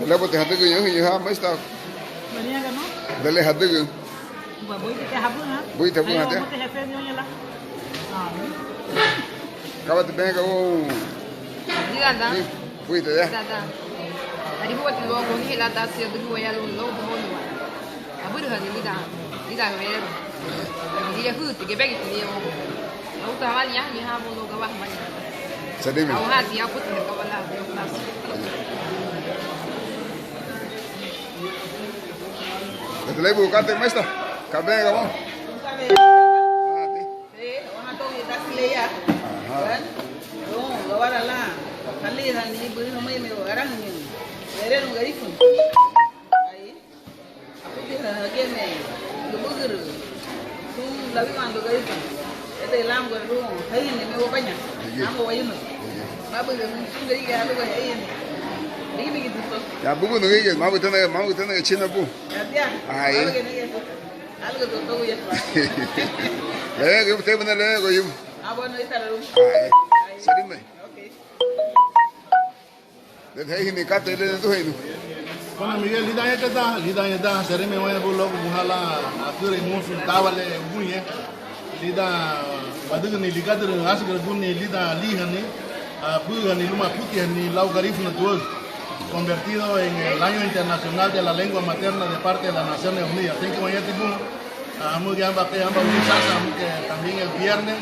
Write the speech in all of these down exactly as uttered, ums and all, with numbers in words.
Lebote hadügün ñahiña ha, maestra. Bariñaga, ¿no? Dale hadügün. Ba, buiti te habuna. Buiti habuna, ayo, te. Buiti hefedi oña la. Ah. Kabati benga o. Dígada. Sí, buiti ya. Dígada. Aribu bati luagu ni la dasi adügü waya lu lo bonu. Abürühani lidan, lidan weru. Lidan hüti, gebegiti lidan. Auta wali ya, ni ha bonu gaba mani. Sadime. Au hati ya puti gaba la. Ete lei bu kate, maestra. Kabega, vamos. Eh, oha to ye dasi leya. Aha. Wan, ron, gawara la. Kali hani buri homai me arahani. Erenu Garifuna. Ai. Aputi ha hageme. Lubuguru. Sun labi mando Garifuna. Ede lamgo ron. Haine me wabaña. Ege. Amo wayuma. Ege. Mabuga sun gari ga aluga haine. Digi digi tuto. Ya bugu no gige, mabu tena, mabu tena china bu. Ya, ya. Ai. Mabuga ni ya. Algo tuto ya. Le, yo te bana le, go yo. Ah, bueno, ahí está la luz. Ai. Sadime. Ok. Desde ahí ni kate le du henu. Bueno, Miguel, lidan yete da, lidan yete da, sereme waya bu logu buhala, akure musu tabale buñe. Lidan badügüni ligadürü asügürügüni lidan lihani, abühani luma putihani lau Garifuna tuagu, convertido en el Año Internacional de la Lengua Materna de parte de las Naciones Unidas. Tenki wañeti bun, amugi amba pe amba un sasa, aunque también el viernes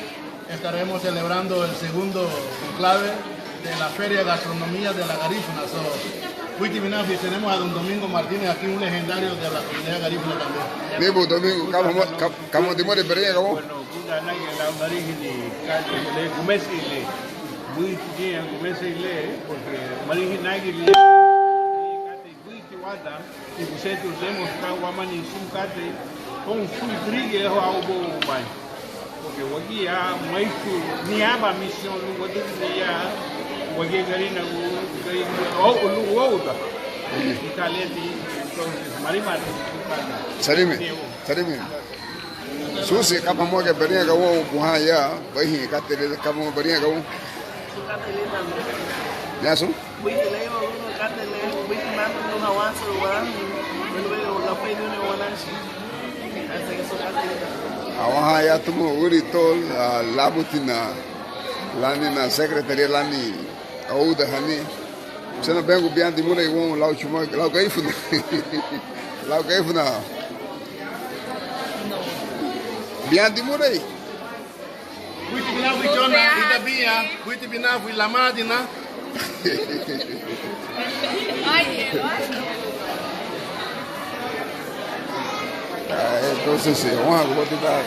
estaremos celebrando el segundo conclave de la Feria Gastronomía de la Garífuna. So, buiti binafi, tenemos a don Domingo Martínez aquí, un legendario de la comunidad garífuna también. Dibu Domingo, kamo, kamo dimure beriñaga woun. Bueno, buga nagi lau marihini kati le gumesi le. Buiti giñe gumesi le, porque marihini nagi le. Kati buiti wada. Y busentina demuestra wamani sun katei houn sun gürigia, houn ubouagubaña. Porque wagía mutu ni aban misión lun wadügüni ya wagía Garinagu, Garinagu, o, lun wouda. Y talenti, entonces, marimari sun katei. Sarime, sarime. Susi, kaba hamuga bariñaga woun buhan ya, barihin katei le, kaba hamuga bariñaga woun. Sun katei le. Ya sun? Buiti le, buiti katei le, buiti mama, no hawansa wa, bueno, bueno, la fue de una buena. Así que sun katei le. Awaha ya tumu uri tol, ah, labutina, lánina secretaría, lani audahani. Sena bengu bián dimurei woun lau chuma, lau Garífuna. Lau Garífuna. Bián dimurei. Buiti binafi chona, ida biña, buiti binafi lamadina. Ah, entonces, sí, vamos a jugar, ¿qué tal?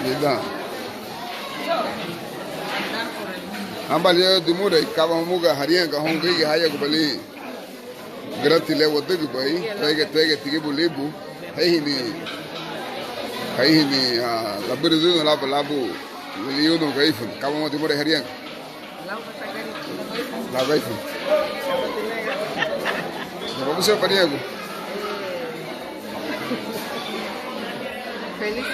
¿Qué tal? Amba le dimurei, kaba hamuga hariñaga houn gürigia hayagubalin. Gürati le wadügübei, tuéigiñe, tuéigiñe tigibu libu, heihini, heihini, ah, labürüdünu labu, labu, liliunu Garífuna, kaba hamuga dimurei hariñaga. Lau Garífuna. Vamos a ver, pariñagu. Felici-,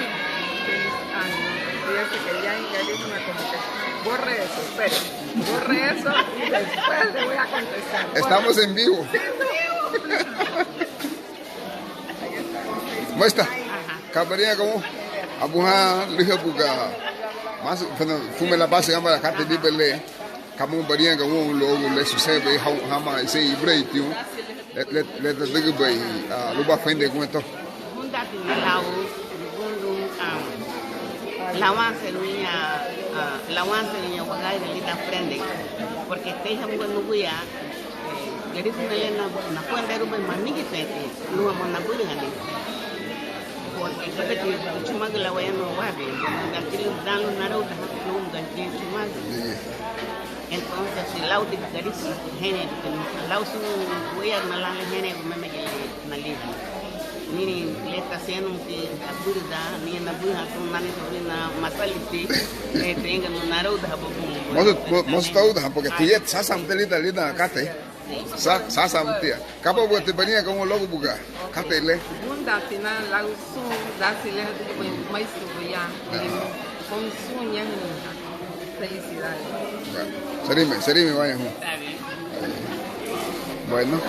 felici-, ay, no. Fíjate que ya en Garífuna como que borre eso, espere. Borre eso y después le voy a contestar. Borre. Estamos en vivo. Sí, en vivo. Maestra, ajá, ka bariñaga woun? Abuhan liha buga. Mas, bueno, fume la base gama la carte di bele. Kaba hamuga bariñaga woun luagu le susebe, ha-, hama isei ibretiñu, le, le, le dadügübei, ah, lubá furendei guentó. Gúndatina lau, gúndun, ah, lawanserun ña, ah, lawanserun ña wagaira lidan furendei. Porque kei hamuga nuguya, eh, Garífuna le na, nafurendeirubei manigi feti, luma nabürühani. Porque kei beti chumagü la wayanuha wabi, gati lun dan lun naraudaha, lun gati chumagü. Entonces, si lau di Garífuna, hénrenguti, lau sun wéiyarüna lan le hénrengu meme giñe nalibu. Niña le tasienunti abürüda, niña nabürühan sun nani sobrina masaliti, le teinganu naraudaha babu. Mosu, mo-, mosu taudaha, porque tiyeti sasamuti lidan, lidan katei. Sa-, sasamutia. Kaba buga ti bariñaga woun luagu buga katei le? Gúndatina lau sun dasi le hadügübei maisubaya. Ajá. Houn sun ñahiña. Felicidades. Bueno, serime, serime waña hun. Está bien. Bueno,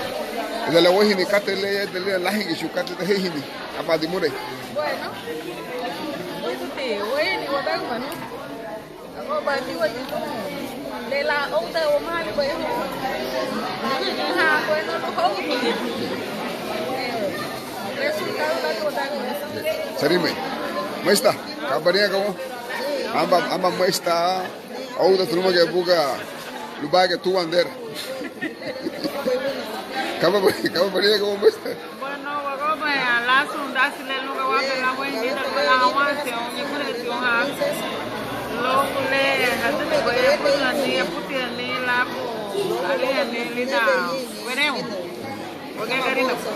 ida le wéihini katei le, ida le lánhingichu katei le héihini aban dimurei. Bueno, buíduti wéihini wadagimanu. Aguba tiwa titu le la ouda wamali bai hu. Ha, bueno, no houti. Resultado la tiwa dagimanu. Serimei. Maista, ka bariñaga woun? Amba, amba maista. Ouda turumagiñe buga lubaragiñe tuwandera. Kaba, kaba bariñaga woun, maista? Bueno, wagobaña lasu dasi le lun gawara lan wein lidan luba lan awanse o ñegureti oha. Luagu le hadügübei apurihani, aputihani labu, arihani lidan wererun. Wagía Garinagu.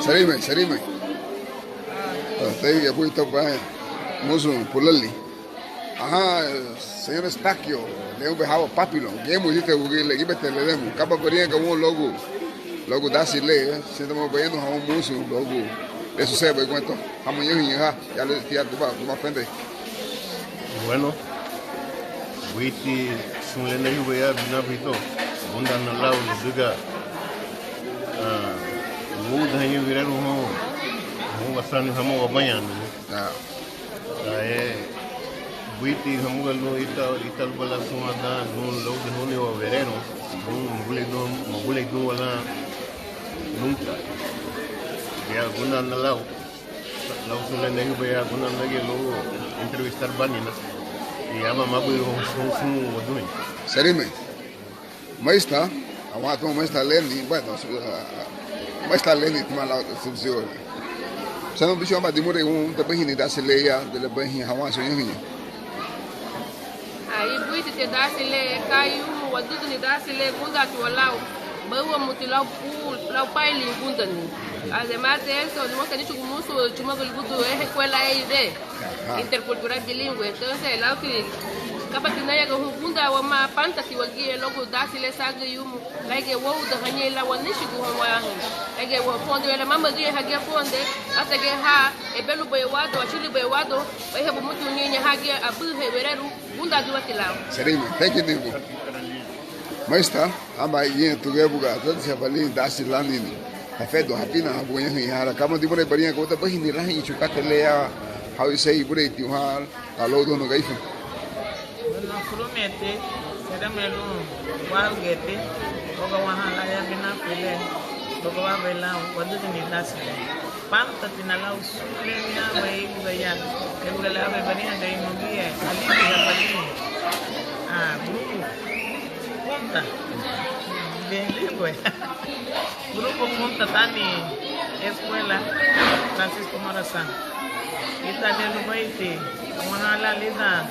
Serimei, serimei. Teigia buito baña musu pulali. Aha, señor Estaquio, le unbe hawa Papilon, gemu dite wugile, gibete le lemu, kaba bariñaga woun luagu, luagu dasi le, sintama bayanu hawa musu luagu le susedebei guentó, hamu ñeinhin ha, ya le tia guba, guba fendei. Bueno, buiti sun le neihubeya binabuito, gundana lau ladüga, ah, woudahañein wererun houn, houn wasani hamu wabañani. Ah. Ae, buiti hamuga lun ita, ita luba lan súnwandan, lun loudahóuniwa wererun, lun mabuleidun, mabuleidunwa lan nunca. Ya gundana lau, lau sun le neihubeya, gundana giñe lun entrevistar banina. Y aban mabei sun, sun waduheñu. Serimei. Maista, awantu maista Leni, bueno, su-, ah, maista Leni, tima lau, su-, su-, sanu bichu aban dimurei woun, te beinhini dasi le ya, de le beinhin hawanse ñeinhin. Ai, buiti te dasi le, ka yumu wadügüni dasi le, gundatiwa lau, bawumuti lau pu-, lau paili gundani. Además de eso, dimurei níchugu musu, chumagü lubutu, eh, escuela E I D. Ajá. Intercultural bilingüe. Entonces, lauti, kabati náyaga hun gunda wamá, pántati wagía luagu dasi le sagü yumu, lárigiñe wóudahañein lan waníchigu hun wáhani. Lárigiñe wafuandun le mama giñe hagía fuande, átege ha ebelubei wado, achülübei wado, beiha bumutu ñeñe hagía abühei wererun, gundadiwati lau. Serimei, thank you, Nibu. Maista, aban giñe tuguya buga, atadichabalin dasi lani, hefedu, hapina, buga ñeinhin ha, kaba dimurei bariñaga, uda beinhini lánhingichu katei le ya, hau iseri ibureitiña ha, lau loudahóun Garifuna. Bueno, furumiñeti, seremei lun wálugueti, buga waha lan ya binafi le, buga wabei lan wadügüni dasi le. Pántatina lau sun le ñabe íbuga ya, íbuga le abe bariñaga nuguya, alibiha baliña. Ah, grupu Punta, bilingüe. Grupu Punta tani escuela Francisco Morazán. Ítara le lubeiti, waha lan lidan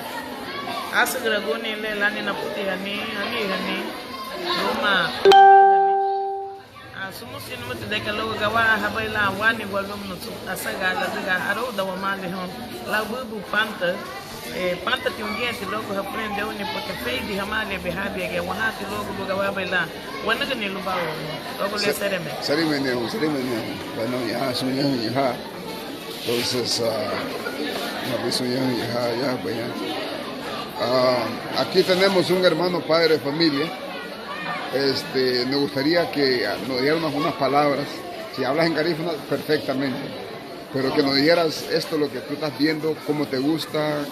asügüraguni le lani naputihani, alihani luma. Ah, sumusu numuti de que luagu gawahabei lan wani walumnu asaga ladüga arouda wamaali hun lau bubu Panta, eh, Panta ti ungiñeti luagu hafurendeiruni porque feidi hamaali bihabiñe giñe wahati luagu lun gawabei lan wanügüni lubá woun luagu le seremei. Serimei, serimei. Bueno, ya sun ñeinhin ha. Entonces, ah, ya sun ñeinhin ha, ya, vaya. Ah, aquí tenemos un hermano padre de familia. Este, me gustaría que, ah, nos dieran unas palabras. Si hablas en garífuna, perfectamente. Pero que nos dijeras esto, lo que tú estás viendo, cómo te gusta,